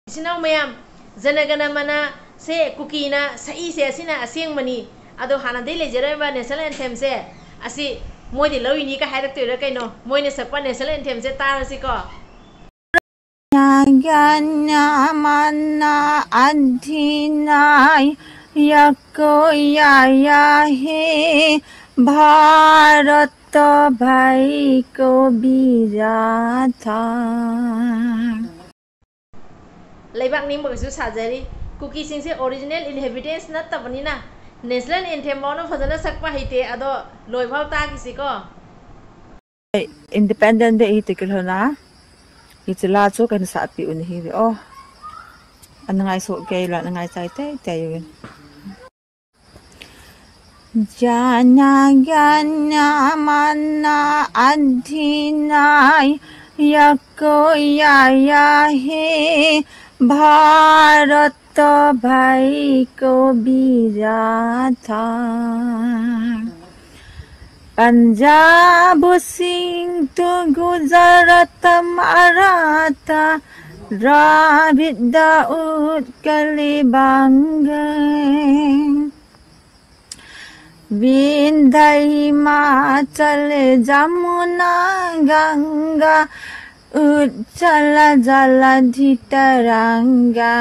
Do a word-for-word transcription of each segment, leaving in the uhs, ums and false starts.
ꯏꯆꯤꯟ ꯏꯅꯥꯎ ꯃꯌꯥꯝ, ꯖꯅꯒꯅ ꯃꯅ ꯁꯦ ꯀꯨꯀꯤꯅ ꯁꯛꯏꯁꯦ ꯑꯁꯤꯅ ꯑꯁꯦꯡꯕꯅꯤ꯫ ꯑꯗꯣ ꯍꯥꯟꯅꯗꯩ ꯂꯩꯖꯔꯝꯕ national anthem ꯁꯦ ꯑꯁꯤ ꯃꯣꯏꯗꯤ ꯂꯧꯔꯤꯅꯤ ꯀ ꯍꯥꯏꯔꯛꯇꯣꯏꯔꯥ ꯀꯩꯅꯣ? ꯃꯣꯏꯅ ꯁꯛꯄ national anthem ꯁꯦ ꯇꯥꯔꯁꯤꯀꯣ꯫ जनगणमन अधिनायक जय हे भारत भैको विधाता। ꯂꯩꯕꯥꯛ ꯅꯤꯡꯕꯒꯁꯨ ꯁꯥꯖꯔꯤ꯫ ꯀꯨꯀꯤꯁꯤꯡꯁꯦ original inhabitants ꯅꯠꯇꯕꯅꯤꯅ national anthem ꯐꯥꯎꯅ ꯐꯖꯅ ꯁꯛꯄ ꯍꯩꯇꯦ꯫ ꯑꯗꯣ ꯂꯣꯏꯐꯥꯎ ꯇꯥꯈꯤꯁꯤꯀꯣ꯫ Independent Day hi tikil hona, hi chila chu kan sa pi un hi ve o. Anangai so kei la, anangai chai te te yun. Jana Gana Mana अधिनायक जय हे भारत भैको विधाता। पंजाब सिंधु गुजरात मराठा द्राविड़ उत्कल बंग। विंध्य हिमाचल जमुना गंगा उच्छल जलधि तरंगा।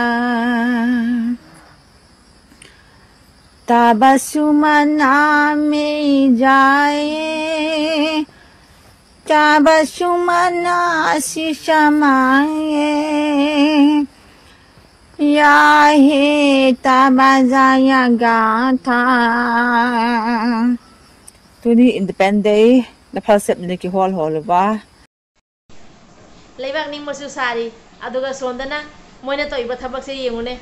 तव सुमन अमर जाए, तव सुमन आशीष मांगे। या हे तव जय गाथा। Tuni Independence Day na phalsep ni ki hol hol ba. ꯂꯩꯕꯥꯛ ꯅꯤꯡꯕꯁꯨ ꯁꯥꯔꯤ꯫ ꯑꯗꯨꯒ ꯁꯣꯝꯗꯅ ꯃꯣꯏꯅ ꯇꯧꯔꯤꯕ ꯊꯕꯛꯁꯦ ꯌꯦꯡꯉꯨꯅꯦ꯫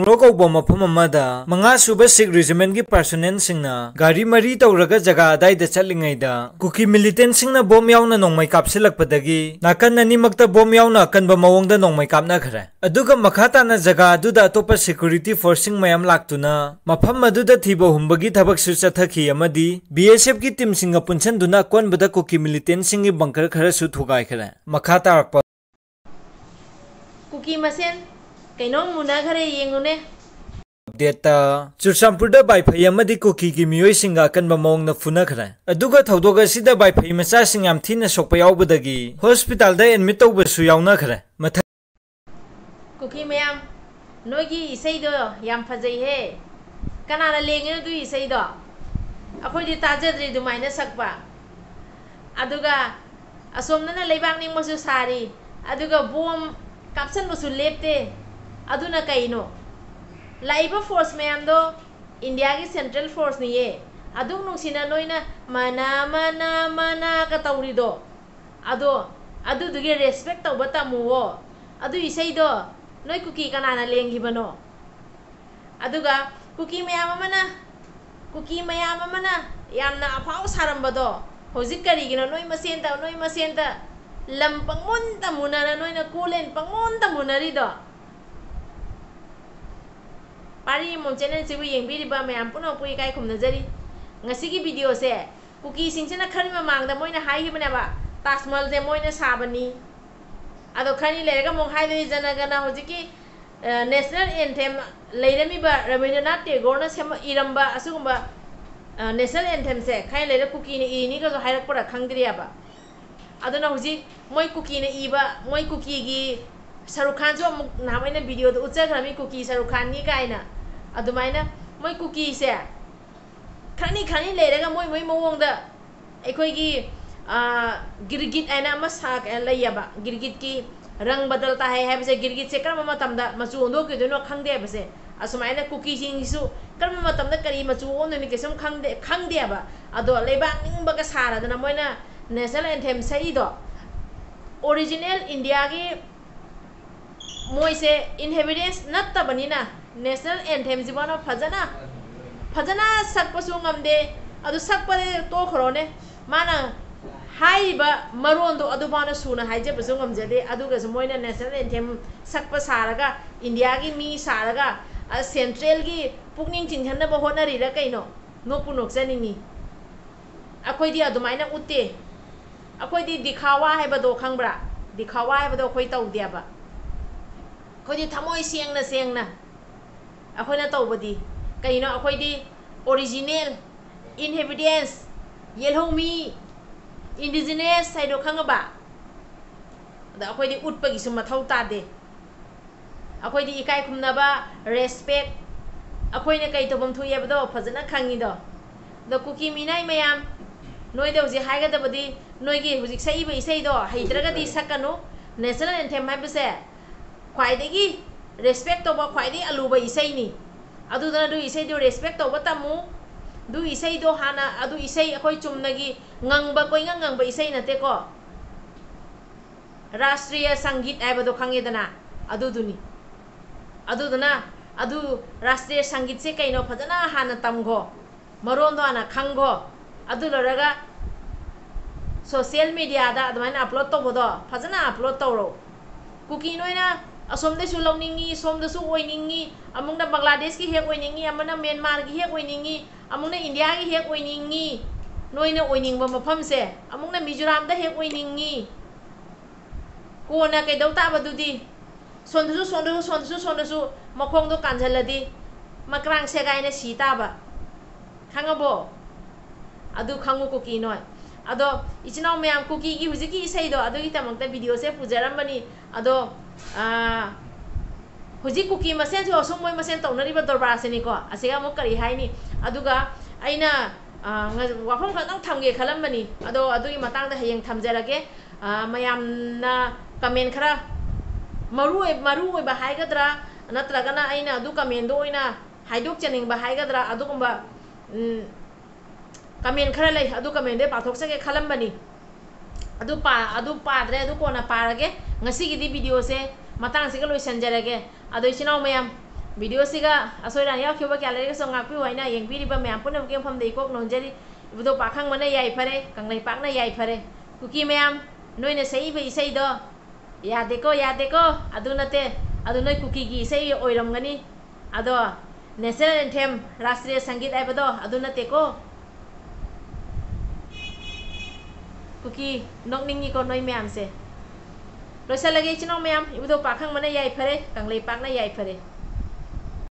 ꯈꯣꯡꯂꯣ ꯀꯧꯕ ꯃꯐꯝ ꯑꯃꯗ ꯃꯉꯥ ꯁꯨꯕ ꯁꯤꯈ ꯔꯤꯖꯤꯃꯦꯟꯒꯤ ꯄꯔꯁꯅꯦꯜꯁꯤꯡꯅ ꯒꯥꯔꯤ ꯃꯔꯤ ꯇꯧꯔꯒ ꯖꯒꯥ ꯑꯗꯥꯏꯗ ꯆꯠꯂꯤꯉꯩꯗ ꯀꯨꯀꯤ ꯃꯤꯂꯤꯇꯦꯟꯁꯤꯡꯅ ꯕꯣꯝ ꯌꯥꯎꯅ ꯅꯣꯡꯃꯩ ꯀꯥꯞꯁꯤꯜꯂꯛꯄꯗꯒꯤ ꯅꯥꯀꯟ ꯑꯅꯤꯃꯛꯇ ꯕꯣꯝ ꯌꯥꯎꯅ ꯑꯀꯟꯕ ꯃꯑꯣꯡꯗ ꯅꯣꯡꯃꯩ ꯀꯥꯞꯅꯈ꯭ꯔꯦ꯫ ꯑꯗꯨꯒ ꯃꯈꯥ ꯇꯥꯅ ꯖꯒꯥ ꯑꯗꯨꯗ ꯑꯇꯣꯞꯄ ꯁꯦꯀ꯭ꯌꯨꯔꯤꯇꯤ ꯐꯣꯔꯁꯁꯤꯡ ꯃꯌꯥꯝ ꯂꯥꯛꯇꯨꯅ ꯃꯐꯝ ꯑꯗꯨꯗ ꯊꯤꯕ ꯍꯨꯝꯕꯒꯤ ꯊꯕꯛꯁꯨ ꯆꯠꯊꯈꯤ ꯑꯃꯗꯤ ꯕꯤ ꯑꯦꯁ ꯑꯦꯐꯀꯤ ꯇꯤꯝꯁꯤꯡꯒ ꯄꯨꯟꯁꯤꯟꯗꯨꯅ ꯑꯀꯣꯟꯕꯗ ꯀꯨꯀꯤ ꯃꯤꯂꯤꯇꯦꯟꯁꯤꯡꯒꯤ ꯕꯪꯀꯔ ꯈꯔꯁꯨ ꯊꯨꯒꯥꯏꯈ꯭ꯔꯦ꯫ ꯃꯈꯥ ꯇꯥꯔꯛꯄ ꯀꯨꯀꯤ ꯃꯁꯦꯟ ꯀꯩꯅꯣꯝ ꯃꯨꯟꯅꯈ꯭ꯔꯦ, ꯌꯦꯡꯉꯨꯅꯦ꯫ ꯑꯞꯗꯦꯠꯇ, ꯆꯨꯔꯆꯥꯟꯄꯨꯔꯗ ꯕꯥꯏꯐꯩ ꯑꯃꯗꯤ ꯀꯨꯀꯤꯒꯤ ꯃꯤꯑꯣꯏꯁꯤꯡꯒ ꯑꯀꯟꯕ ꯃꯑꯣꯡꯗ ꯐꯨꯅꯈ꯭ꯔꯦ꯫ ꯑꯗꯨꯒ ꯊꯧꯗꯣꯛ ꯑꯁꯤꯗ ꯕꯥꯏꯐꯩ ꯃꯆꯥꯁꯤꯡ ꯌꯥꯝ ꯊꯤꯅ ꯁꯣꯛꯄ ꯌꯥꯎꯕꯗꯒꯤ ꯍꯣꯁꯄꯤꯇꯥꯜꯗ ꯑꯦꯗꯃꯤꯠ ꯇꯧꯕꯁꯨ ꯌꯥꯎꯅꯈ꯭ꯔꯦ꯫ ꯃꯊꯪ ꯀꯨꯀꯤ ꯃꯌꯥꯝ, ꯅꯣꯏꯒꯤ ꯏꯁꯩꯗꯣ ꯌꯥꯝ ꯐꯖꯩꯍꯦ꯫ ꯀꯅꯥꯅ ꯂꯦꯡꯉꯤꯅꯣ ꯑꯗꯨꯒꯤ ꯏꯁꯩꯗꯣ? ꯑꯩꯈꯣꯏꯗꯤ ꯇꯥꯖꯗ꯭ꯔꯤ ꯑꯗꯨꯃꯥꯏꯅ ꯁꯛꯄ꯫ ꯑꯗꯨꯒ ꯑꯁꯣꯝꯗꯅ ꯂꯩꯕꯥꯛ ꯅꯤꯡꯕꯁꯨ ꯁꯥꯔꯤ, ꯑꯗꯨꯒ ꯕꯣꯝ ꯀꯥꯞꯁꯟꯕꯁꯨ ꯂꯦꯞꯇꯦ꯫ ꯑꯗꯨꯅ ꯀꯩꯅꯣ? ꯂꯥꯛꯏꯕ ꯐꯣꯔꯁ ꯃꯌꯥꯝꯗꯣ ꯏꯟꯗꯤꯌꯥꯒꯤ ꯁꯦꯟꯇ꯭ꯔꯦꯜ ꯐꯣꯔꯁꯅꯤꯌꯦ꯫ ꯑꯗꯨꯛ ꯅꯨꯡꯁꯤꯅ ꯅꯣꯏꯅ "ꯃꯅꯥ, ꯃꯅꯥ, ꯃꯅꯥꯒ" ꯇꯧꯔꯤꯗꯣ, ꯑꯗꯣ ꯑꯗꯨꯗꯨꯒꯤ ꯔꯦꯁꯄꯦꯛ ꯇꯧꯕ ꯇꯝꯃꯨꯋꯣ꯫ ꯑꯗꯨ ꯏꯁꯩꯗꯣ ꯅꯣꯏ ꯀꯨꯀꯤ ꯀꯅꯥꯅ ꯂꯦꯡꯈꯤꯕꯅꯣ? ꯑꯗꯨꯒ ꯀꯨꯀꯤ ꯃꯌꯥꯝ ꯑꯃꯅ, ꯀꯨꯀꯤ ꯃꯌꯥꯝ ꯑꯃꯅ ꯌꯥꯝꯅ ꯑꯐꯥꯎ ꯁꯥꯔꯝꯕꯗꯣ, ꯍꯧꯖꯤꯛ ꯀꯔꯤꯒꯤꯅꯣ ꯅꯣꯏ ꯃꯁꯦꯟꯇ, ꯅꯣꯏ ꯃꯁꯦꯟꯇ ꯂꯝ ꯄꯪꯃꯨꯟꯇ ꯃꯨꯟꯅꯔ, ꯅꯣꯏꯅ ꯀꯣꯂꯦꯟ ꯄꯪꯃꯨꯟꯇ ꯃꯨꯟꯅꯔꯤꯗꯣ? ꯄꯥꯔꯤ ꯃꯣꯝ ꯆꯦꯅꯦꯜꯁꯤꯕꯨ ꯌꯦꯡꯕꯤꯔꯤꯕ ꯃꯌꯥꯝ ꯄꯨꯝꯅꯃꯛꯄꯨ ꯏꯀꯥꯏ ꯈꯨꯝꯅꯖꯔꯤ꯫ ꯉꯁꯤꯒꯤ ꯚꯤꯗꯤꯑꯣꯁꯦ ꯀꯨꯀꯤꯁꯤꯡꯁꯤꯅ ꯈꯔ ꯃꯃꯥꯡꯗ ꯃꯣꯏꯅ ꯍꯥꯏꯈꯤꯕꯅꯦꯕ, "ꯇꯥꯖ ꯃꯍꯜꯁꯦ ꯃꯣꯏꯅ ꯁꯥꯕꯅꯤ"꯫ ꯑꯗꯣ ꯈꯔꯅꯤ ꯂꯩꯔꯒ ꯑꯃꯨꯛ ꯍꯥꯏꯗꯣꯏꯅꯤ, ꯖꯅ ꯒꯅ ꯍꯧꯖꯤꯛꯀꯤ, ꯑ, ꯅꯦꯁꯅꯦꯜ ꯑꯦꯟꯊꯦꯝ ꯂꯩꯔꯝꯃꯤꯕ ꯔꯕꯤꯟꯗ꯭ꯔꯅꯥꯊ ꯇꯦꯒꯣꯔꯅ ꯁꯦꯝꯃ-, ꯏꯔꯝꯕ ꯑꯁꯤꯒꯨꯝꯕ, ꯑ, ꯅꯦꯁꯅꯦꯜ ꯑꯦꯟꯊꯦꯝꯁꯦ ꯈꯔ ꯂꯩꯔꯒ ꯀꯨꯀꯤꯅ ꯏꯅꯤꯒꯁꯨ ꯍꯥꯏꯔꯛꯄ꯭ꯔꯥ ꯈꯪꯗ꯭ꯔꯤꯑꯕ꯫ ꯑꯗꯨꯅ ꯍꯧꯖꯤꯛ ꯃꯣꯏ ꯀꯨꯀꯤꯅ ꯏꯕ, ꯃꯣꯏ ꯀꯨꯀꯤꯒꯤ ꯁꯔꯨꯛ ꯈꯥꯟꯁꯨ ꯑꯃꯨꯛ ꯅꯍꯥꯟ ꯑꯩꯅ ꯚꯤꯗꯤꯑꯣꯗ ꯎꯠꯆꯈ꯭ꯔꯝꯃꯤ, ꯀꯨꯀꯤ ꯁꯔꯨꯛ ꯈꯥꯟꯅꯤ ꯀꯥꯏꯅ꯫ ꯑꯗꯨꯃꯥꯏꯅ ꯃꯣꯏ ꯀꯨꯀꯤꯁꯦ ꯈꯔꯅꯤ ꯈꯔꯅꯤ ꯂꯩꯔꯒ ꯃꯣꯏ ꯃꯣꯏ ꯃꯑꯣꯡꯗ ꯑꯩꯈꯣꯏꯒꯤ, ꯑ, ꯒꯤꯔꯒꯤꯠ ꯍꯥꯏꯅ ꯑꯃ ꯁꯥ-, ꯂꯩꯌꯦꯕ, ꯒꯤꯔꯒꯤꯠꯀꯤ ꯔꯪ ꯕꯗꯜ ꯇꯥꯍꯩ ꯍꯥꯏꯕꯁꯦ, ꯒꯤꯔꯒꯤꯠꯁꯦ ꯀꯔꯝꯕ ꯃꯇꯝꯗ ꯃꯆꯨ ꯑꯣꯟꯊꯣꯛꯈꯤꯗꯣꯏꯅꯣ ꯈꯪꯗꯦ ꯍꯥꯏꯕꯁꯦ꯫ ꯑꯁꯨꯃꯥꯏꯅ ꯀꯨꯀꯤꯁꯤꯡꯁꯤꯁꯨ ꯀꯔꯝꯕ ꯃꯇꯝꯗ ꯀꯔꯤ ꯃꯆꯨ ꯑꯣꯟꯗꯣꯏꯅꯣ ꯀꯩꯁꯨꯝ ꯈꯪꯗꯦ, ꯈꯪꯗꯦꯕ꯫ ꯑꯗꯣ ꯂꯩꯕꯥꯛ ꯅꯤꯡꯕꯒ ꯁꯥꯔꯗꯅ ꯃꯣꯏꯅ ꯅꯦꯁꯅꯦꯜ ꯑꯦꯟꯊꯦꯝ ꯁꯛꯏꯗꯣ, ꯑꯣꯔꯤꯖꯤꯅꯦꯜ ꯏꯟꯗꯤꯌꯥꯒꯤ ꯃꯣꯏꯁꯦ ꯏꯟꯍꯦꯕꯤꯇꯦꯟꯁ ꯅꯠꯇꯕꯅꯤꯅ ꯅꯦꯁꯅꯦꯜ ꯑꯦꯟꯊꯦꯝꯁꯤꯐꯥꯎꯅ ꯐꯖꯅ, ꯐꯖꯅ ꯁꯛꯄꯁꯨ ꯉꯝꯗꯦ꯫ ꯑꯗꯨ ꯁꯛꯄꯗꯤ ꯇꯣꯛꯈ꯭ꯔꯣꯅꯦ, ꯃꯥꯅ ꯍꯥꯏꯔꯤꯕ ꯃꯔꯣꯟꯗꯣ ꯑꯗꯨꯐꯥꯎꯅ ꯁꯨꯅ ꯍꯥꯏꯖꯕꯁꯨ ꯉꯝꯖꯗꯦ꯫ ꯑꯗꯨꯒꯁꯨ ꯃꯣꯏꯅ ꯅꯦꯁꯅꯦꯜ ꯑꯦꯟꯊꯦꯝ ꯁꯛꯄ ꯁꯥꯔꯒ, ꯏꯟꯗꯤꯌꯥꯒꯤ ꯃꯤ ꯁꯥꯔꯒ, ꯑ, ꯁꯦꯟꯇ꯭ꯔꯦꯜꯒꯤ ꯄꯨꯛꯅꯤꯡ ꯆꯤꯡꯁꯤꯟꯅꯕ ꯍꯣꯠꯅꯔꯤꯔꯥ ꯀꯩꯅꯣ? ꯅꯣꯛꯄꯨ ꯅꯣꯛꯆꯅꯤꯡꯉꯤ꯫ ꯑꯩꯈꯣꯏꯗꯤ ꯑꯗꯨꯃꯥꯏꯅ ꯎꯠꯇꯦ꯫ ꯑꯩꯈꯣꯏꯗꯤ ꯗꯤꯈꯥꯋꯥ ꯍꯥꯏꯕꯗꯣ ꯈꯪꯕ꯭ꯔꯥ? ꯗꯤꯈꯥꯋꯥ ꯍꯥꯏꯕꯗꯣ ꯑꯩꯈꯣꯏ ꯇꯧꯗꯦꯕ꯫ ꯑꯩꯈꯣꯏꯗꯤ ꯊꯃꯣꯏ ꯁꯦꯡꯅ ꯁꯦꯡꯅ ꯑꯩꯈꯣꯏꯅ ꯇꯧꯕꯗꯤ ꯀꯩꯅꯣ? ꯑꯩꯈꯣꯏꯗꯤ original, inhabitants, ꯌꯦꯜꯍꯧꯃꯤ, indigenous ꯍꯥꯏꯗꯣ ꯈꯪꯉꯕ? ꯑꯗ ꯑꯩꯈꯣꯏꯗꯤ ꯎꯠꯄꯒꯤꯁꯨ ꯃꯊꯧ ꯇꯥꯗꯦ꯫ ꯑꯩꯈꯣꯏꯗꯤ ꯏꯀꯥꯏ ꯈꯨꯝꯅꯕ, respect, ꯑꯩꯈꯣꯏꯅ ꯀꯩ ꯇꯧꯐꯝ ꯊꯣꯛꯏ ꯍꯥꯏꯕꯗꯣ ꯐꯖꯅ ꯈꯪꯉꯤꯗꯣ꯫ ꯑꯗꯣ ꯀꯨꯀꯤ ꯃꯤꯅꯥꯏ ꯃꯌꯥꯝ, ꯅꯣꯏꯗ ꯍꯧꯖꯤꯛ ꯍꯥꯏꯒꯗꯕꯗꯤ, ꯅꯣꯏꯒꯤ ꯍꯧꯖꯤꯛ ꯁꯛꯏꯕ ꯏꯁꯩꯗꯣ ꯍꯩꯇ꯭ꯔꯒꯗꯤ ꯁꯛꯀꯅꯨ꯫ National anthem ꯍꯥꯏꯕꯁꯦ ꯈ꯭ꯋꯥꯏꯗꯒꯤ respect ꯇꯧꯕ, ꯈ꯭ꯋꯥꯏꯗꯒꯤ ꯑꯂꯨꯕ ꯏꯁꯩꯅꯤ꯫ ꯑꯗꯨꯗꯨꯅ ꯑꯗꯨ ꯏꯁꯩꯗꯣ respect ꯇꯧꯕ ꯇꯝꯃꯨ꯫ ꯑꯗꯨ ꯏꯁꯩꯗꯣ ꯍꯥꯟꯅ, ꯑꯗꯨ ꯏꯁꯩ ꯑꯩꯈꯣꯏ ꯆꯨꯝꯅꯒꯤ ꯉꯪꯕ, ꯀꯣꯏꯉꯪ ꯉꯪꯕ ꯏꯁꯩ ꯅꯠꯇꯦꯀꯣ꯫ ꯔꯥꯁꯇ꯭ꯔꯤꯌ ꯁꯪꯒꯤꯠ ꯍꯥꯏꯕꯗꯣ ꯈꯪꯉꯦꯗꯅ, ꯑꯗꯨꯗꯨꯅꯤ꯫ ꯑꯗꯨꯗꯨꯅ ꯑꯗꯨ ꯔꯥꯁꯇ꯭ꯔꯤꯌ ꯁꯪꯒꯤꯠꯁꯦ ꯀꯩꯅꯣ ꯐꯖꯅ ꯍꯥꯟꯅ ꯇꯝꯈꯣ, ꯃꯔꯣꯟꯗꯣ ꯍꯥꯟꯅ ꯈꯪꯈꯣ꯫ ꯑꯗꯨ ꯂꯣꯏꯔꯒ social mediaꯗ ꯑꯗꯨꯃꯥꯏꯅ upload ꯇꯧꯕꯗꯣ ꯐꯖꯅ upload ꯇꯧꯔꯣ꯫ ꯀꯨꯀꯤ ꯅꯣꯏꯅ ꯑꯁꯣꯝꯗꯁꯨ ꯂꯧꯅꯤꯡꯉꯤ, ꯁꯣꯝꯗꯁꯨ ꯑꯣꯏꯅꯤꯡꯉꯤ, ꯑꯃꯨꯛꯅ ꯕꯪꯒ꯭ꯂꯥꯗꯦꯁꯀꯤ ꯍꯦꯛ ꯑꯣꯏꯅꯤꯡꯉꯤ, ꯑꯃꯅ ꯃ꯭ꯌꯥꯟꯃꯥꯔꯒꯤ ꯍꯦꯛ ꯑꯣꯏꯅꯤꯡꯉꯤ, ꯑꯃꯨꯛꯅ ꯏꯟꯗꯤꯌꯥꯒꯤ ꯍꯦꯛ ꯑꯣꯏꯅꯤꯡꯉꯤ꯫ ꯅꯣꯏꯅ ꯑꯣꯏꯅꯤꯡꯕ ꯃꯐꯝꯁꯦ, ꯑꯃꯨꯛꯅ ꯃꯤꯖꯣꯔꯥꯝꯗ ꯍꯦꯛ ꯑꯣꯏꯅꯤꯡꯉꯤ꯫ ꯀꯣꯟꯅ ꯀꯩꯗꯧ ꯇꯥꯕꯗꯨꯗꯤ? ꯁꯣꯟꯗꯁꯨ, ꯁꯣꯟꯗꯁꯨ, ꯁꯣꯟꯗꯁꯨ, ꯁꯣꯟꯗꯁꯨ ꯃꯈꯣꯡꯗꯣ ꯀꯥꯟꯁꯤꯜꯂꯗꯤ ꯃꯀ꯭ꯔꯥꯡ ꯁꯦꯒꯥꯏꯅ ꯁꯤ ꯇꯥꯕ꯫ ꯈꯪꯉꯕꯣ? ꯑꯗꯨ ꯈꯪꯉꯨ ꯀꯨꯀꯤ ꯅꯣꯏ꯫ ꯑꯗꯣ ꯏꯆꯤꯟ ꯏꯅꯥꯎ ꯃꯌꯥꯝ, ꯀꯨꯀꯤꯒꯤ ꯍꯧꯖꯤꯛꯀꯤ ꯏꯁꯩꯗꯣ ꯑꯗꯨꯒꯤꯗꯃꯛꯇ videoꯁꯦ ꯄꯨꯖꯔꯝꯕꯅꯤ꯫ ꯑꯗꯣ, ꯑꯥ, ꯍꯧꯖꯤꯛ ꯀꯨꯀꯤ ꯃꯁꯦꯟꯁꯨ ꯑꯁꯨꯝ ꯃꯣꯏ ꯃꯁꯦꯟ ꯇꯧꯅꯔꯤꯕ ꯗꯣꯔꯕꯥꯔꯁꯤꯅꯤꯀꯣ꯫ ꯑꯁꯤꯒ ꯑꯃꯨꯛ ꯀꯔꯤ ꯍꯥꯏꯅꯤ? ꯑꯗꯨꯒ ꯑꯩꯅ, ꯑꯥ, ꯉ-, ꯋꯥꯐꯝ ꯈꯛꯇꯪ ꯊꯝꯒꯦ ꯈꯜꯂꯝꯕꯅꯤ꯫ ꯑꯗꯣ ꯑꯗꯨꯒꯤ ꯃꯇꯥꯡꯗ ꯍꯌꯦꯡ ꯊꯝꯖꯔꯒꯦ꯫ ꯑꯥ, ꯃꯌꯥꯝꯅ comment ꯈꯔ ꯃꯔꯨ ꯑꯣꯏ-, ꯃꯔꯨ ꯑꯣꯏꯕ ꯍꯥꯏꯒꯗ꯭ꯔꯥ, ꯅꯠꯇ꯭ꯔꯒꯅ ꯑꯩꯅ ꯑꯗꯨ commentꯗꯣ ꯑꯣꯏꯅ ꯍꯥꯏꯗꯣꯛꯆꯅꯤꯡꯕ ꯍꯥꯏꯒꯗ꯭ꯔꯥ, ꯑꯗꯨꯒꯨꯝꯕ, ꯎꯝ, comment ꯈꯔ ꯂꯩ, ꯑꯗꯨ commentꯗꯣ ꯄꯥꯊꯣꯛꯆꯒꯦ ꯈꯜꯂꯝꯕꯅꯤ꯫ ꯑꯗꯨ ꯄꯥ-, ꯑꯗꯨ ꯄꯥꯗ꯭ꯔꯦ, ꯑꯗꯨ ꯀꯣꯟꯅ ꯄꯥꯔꯒꯦ꯫ ꯉꯁꯤꯒꯤꯗꯤ videoꯁꯦ ꯃꯇꯥꯡꯁꯤꯒ ꯂꯣꯏꯁꯤꯟꯖꯔꯒꯦ꯫ ꯑꯗꯣ ꯏꯆꯤꯟ ꯏꯅꯥꯎ ꯃꯌꯥꯝ, videoꯁꯤꯒ ꯑꯁꯣꯏ ꯑꯔꯥꯟ ꯌꯥꯎꯈꯤꯕ ꯀꯌꯥ ꯂꯩꯔꯒꯁꯨ ꯉꯥꯛꯄꯤꯌꯨ ꯍꯥꯏꯅ ꯌꯦꯡꯕꯤꯔꯤꯕ ꯃꯌꯥꯝ ꯄꯨꯝꯅꯃꯛꯀꯤ ꯃꯐꯝꯗ ꯏꯀꯣꯛ ꯅꯣꯟꯖꯔꯤ꯫ ꯏꯕꯨꯙꯧ ꯄꯥꯛꯈꯪꯕꯅ ꯌꯥꯏꯐꯔꯦ, ꯀꯪꯂꯩꯄꯥꯛꯅ ꯌꯥꯏꯐꯔꯦ꯫ ꯀꯨꯀꯤ ꯃꯌꯥꯝ, ꯅꯣꯏꯅ ꯁꯛꯏꯕ ꯏꯁꯩꯗꯣ ꯌꯥꯗꯦꯀꯣ, ꯌꯥꯗꯦꯀꯣ, ꯑꯗꯨ ꯅꯠꯇꯦ, ꯑꯗꯨ ꯅꯣꯏ ꯀꯨꯀꯤꯒꯤ ꯏꯁꯩ ꯑꯣꯏꯔꯝꯒꯅꯤ꯫ ꯑꯗꯣ national anthem, ꯔꯥꯁꯇ꯭ꯔꯤꯌ ꯁꯪꯒꯤꯠ ꯍꯥꯏꯕꯗꯣ ꯑꯗꯨ ꯅꯠꯇꯦꯀꯣ꯫ ꯀꯨꯀꯤ, ꯅꯣꯛꯅꯤꯡꯉꯤꯀꯣ ꯅꯣꯏ ꯃꯌꯥꯝꯁꯦ꯫ ꯂꯣꯏꯁꯤꯜꯂꯒꯦ ꯏꯆꯤꯟ ꯏꯅꯥꯎ ꯃꯌꯥꯝ, ꯏꯕꯨꯙꯧ ꯄꯥꯈꯪꯕꯅ ꯌꯥꯏꯐꯔꯦ, ꯀꯪꯂꯩꯄꯥꯛꯅ ꯌꯥꯏꯐꯔꯦ꯫